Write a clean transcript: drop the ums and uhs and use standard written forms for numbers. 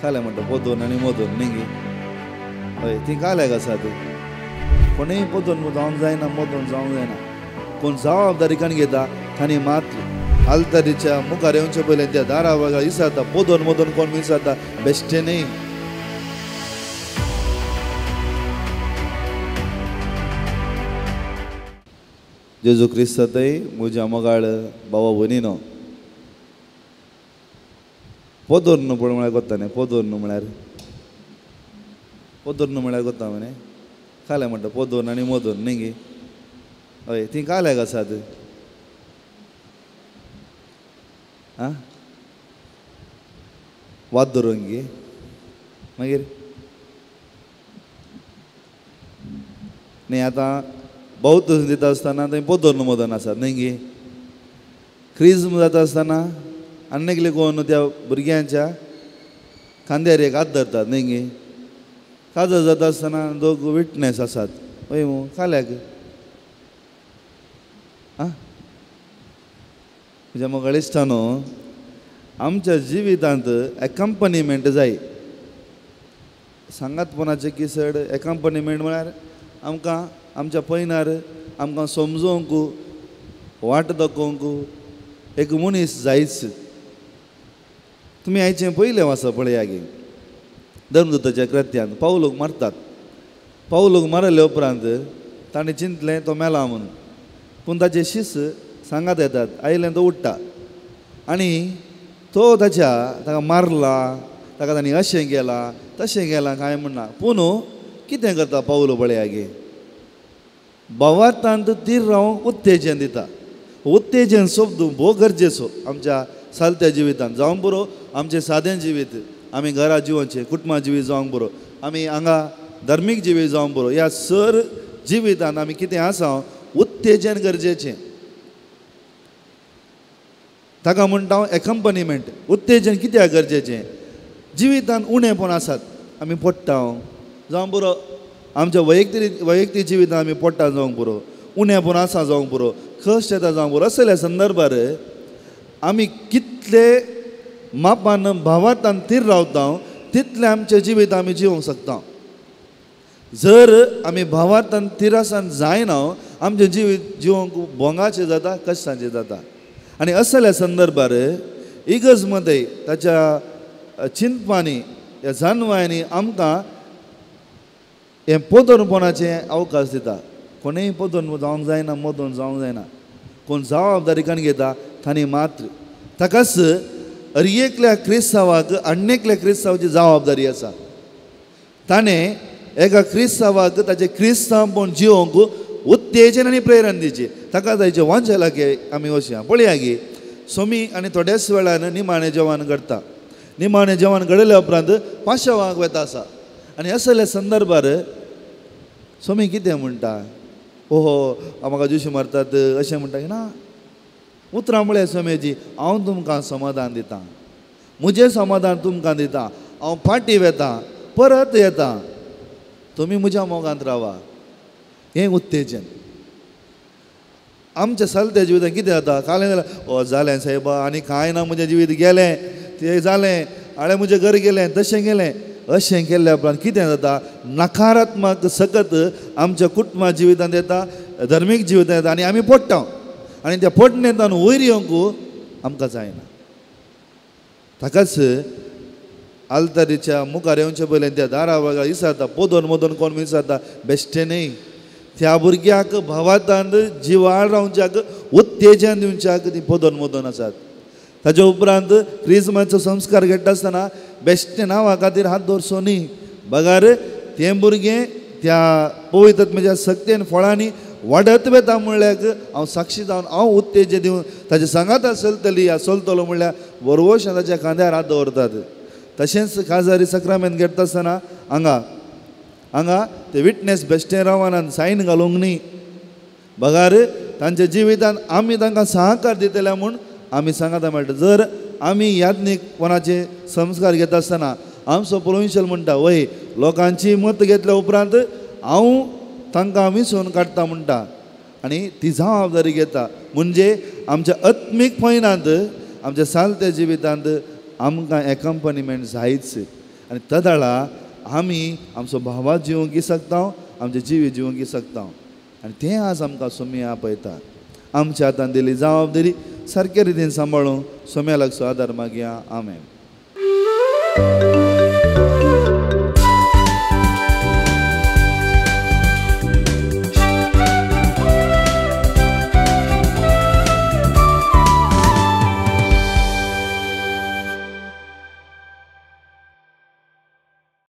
काल्याक म्हणटा पोदोन आनी मोदोन न्ही गे? हय, ती काल्याक आसात. कोणूय पोदोन जावंक जायना, मोदोन जावंक जायना. कोण जबाबदारी कोण घेता तांणी मात्र आल्तारीच्या मुखार येवचे पयलें त्या दारा वागा विचारता, पोदोन मोदोन कोण विचारता बेश्टें न्ही. जेजू क्रिस्तांतय म्हज्या मोगाळ भावा भयणीनो, पोदोर न्हू पळय म्हळ्यार कोत्ता न्ही, पोदोर न्हू म्हळ्यार, पोदोर न्हू म्हळ्यार कोत्ता मरे? काल्याक म्हणटा पोदोर आनी मोदोन न्ही गे? हय, ती काल्याक आसात. आं, वाद दवरूंक गे मागीर न्ही. आतां बौद्ध दिता आसतना थंय पोदोर न्हू मोदोन आसात न्ही गे? क्रिज्म जाता आसतना आनी एकले कोण त्या भुरग्यांच्या खांद्यार एक हात धरतात न्ही गे? काजर जाता आसतना दोग विटनेस आसात. हय मू? काल्याक. आं, म्हज्या मोगाळ इश्टानो, आमच्या जिवितांत एकम्पनीमेंट जाय. सांगातपणाचें की चड एकम्पनीमेंट म्हळ्यार आमकां आमच्या पयनार आमकां समजोवंक, वाट दाखोवंक एक मनीस जायच. तुमी आयचें पयलें आसा पळया गे, धर्मदूताच्या कृत्यांत पावलूक मारतात. पावलूक मारले उपरांत ताणें चिंतलें तो मेला म्हणून, पूण ताचे शीस सांगात येतात, आयलें तो उठ्ठा आनी तो ताच्या ताका मारला, ताका तांणी अशें केलां तशें केलां कांय म्हणना. पूण कितें करता पावलो पळया गे, भावार्थांत तीर रावंक उत्तेजन दिता. उत्तेजन शब्द भोव गरजेचो आमच्या सालत्या जिवितांत. जावंक बरो आमचें सादें जिवीत, आमी घरा जिवोवचें, कुटुंबा जिवीत जावंक बरो, आमी हांगा धार्मीक जिवीत जावंक बरो, ह्या सर जिवितांत आमी कितें आसा उत्तेजन गरजेचें. ताका म्हणटा हांव एकम्पनीमेंट. उत्तेजन कित्याक गरजेचें? जिवितांत उणेपण आसात, आमी पडटा जावंक बरो, आमच्या वैयक्तीक जिवितांत आमी पडटा जावंक पुरो, उणेपण आसा जावंक पुरो, कश्ट येता जावंक पुरो. असल्या संदर्भार आमी कितले मापान भावार्थान थीर रावता तितलें आमचें जिवीत आमी जिवंक शकता. जर आमी भावार्थान थीर आसान जायना, आमचें जिवीत जिवंक भोंगाचें जाता, कश्टांचें जाता. आनी असल्या संदर्भार इगर्ज मदें ताच्या चिंतपांनी, ह्या जानवायांनी आमकां हें पोदोनपणाचें अवकाश दिता. कोणूय पोदोन जावंक जायना, मोदोन जावंक जायना. कोण जबाबदारी कोण घेता तांणी मात्र. ताकाच हर एकल्या क्रिस्तांवाक आनी एकल्या क्रिस्तांवाची जबाबदारी आसा. ताणें एका क्रिस्तांवाक ताचें क्रिस्तांवपण जिवंक उत्तेजन आनी प्रेरणा दिवची. ताका ताचें वांजेलाक आमी वचया पळया गे. सोमी आनी थोड्याच वेळान निमाणें जेवण घडटा. निमाणें जेवण घडयल्या उपरांत पाशावाक वता आसा. आनी असल्या संदर्भार सोमी कितें म्हणटा, ओहो म्हाका ज्युशी मारतात अशें म्हणटा ना. उतरां म्हळ्यार सोम्याची, हांव तुमकां समाधान दितां, म्हजें समाधान तुमकां दितां, हांव फाटीं वेता परत येता, तुमी म्हज्या मोगांत रावा. हें उत्तेजन. आमच्या सालत्या जिवितांत कितें जाता, कालें जाल्यार ओ जालें सायबा आनी कांय ना, म्हजें जिवीत गेलें, तें जालें, हांवें म्हजें घर गेलें, तशें गेलें. अशें केल्ल्या उपरांत कितें जाता, नकारात्मक सकत आमच्या कुटुंबा जिवितांत येता, धर्मीक जिवितांत येता आनी आमी पडटा. आनी त्या पडणेंतान वयर येवंक आमकां जायना. ताकाच आल्तारीच्या मुखार येवचे पयलें त्या दारा वागा विचारता, पोदोन मोदोन कोण विचारता बेश्टें न्ही. त्या भुरग्याक भावार्थान जिवाळ रावच्याक उत्तेजन दिवच्याक ती पोदोन मोदोन आसात. ताच्या उपरांत क्रिजमाचो संस्कार घेता आसतना बेश्टें नांवा खातीर हात दवरचो न्ही, बगार तें भुरगें त्या पवित्र म्हज्या सक्तेन फळांनी वाडत वेता म्हणल्यार हांव साक्षी जावन हांव उत्तेजन दिवन ताचे सांगाता चलतली या चलतलो म्हणल्यार बरवश ताच्या खांद्यार हात दवरतात. तशेंच काजारी सक्रामेंत घेता आसतना हांगा हांगा ते विटनेस बेश्टें रावनात, सायन घालूंक न्ही, बगार तांच्या जिवितांत आमी तांकां सहकार दितले म्हूण आमी सांगाता मेळटा. जर आमी याज्ञीकपणाचे संस्कार घेता आसतना आमचो प्रोविन्शियल म्हणटा, वय लोकांची मत घेतल्या उपरांत हांव तांकां विसोवन काडटा म्हणटा आनी ती जबाबदारी घेता. म्हणजे आमच्या आत्मीक पयनांत, आमच्या सालत्या जिवितांत आमकां एकम्पनीमेंट जायच. आनी तदाळा आमी आमचो भावा जिवंक शकता, आमचें जिवीत जिवंक शकता. आनी तें आज आमकां सोम्या आपयता. आमच्या हातान दिली जबाबदारी सारके रितीन सांबाळूंक सोम्या लागचो आदार मागया. आमेन.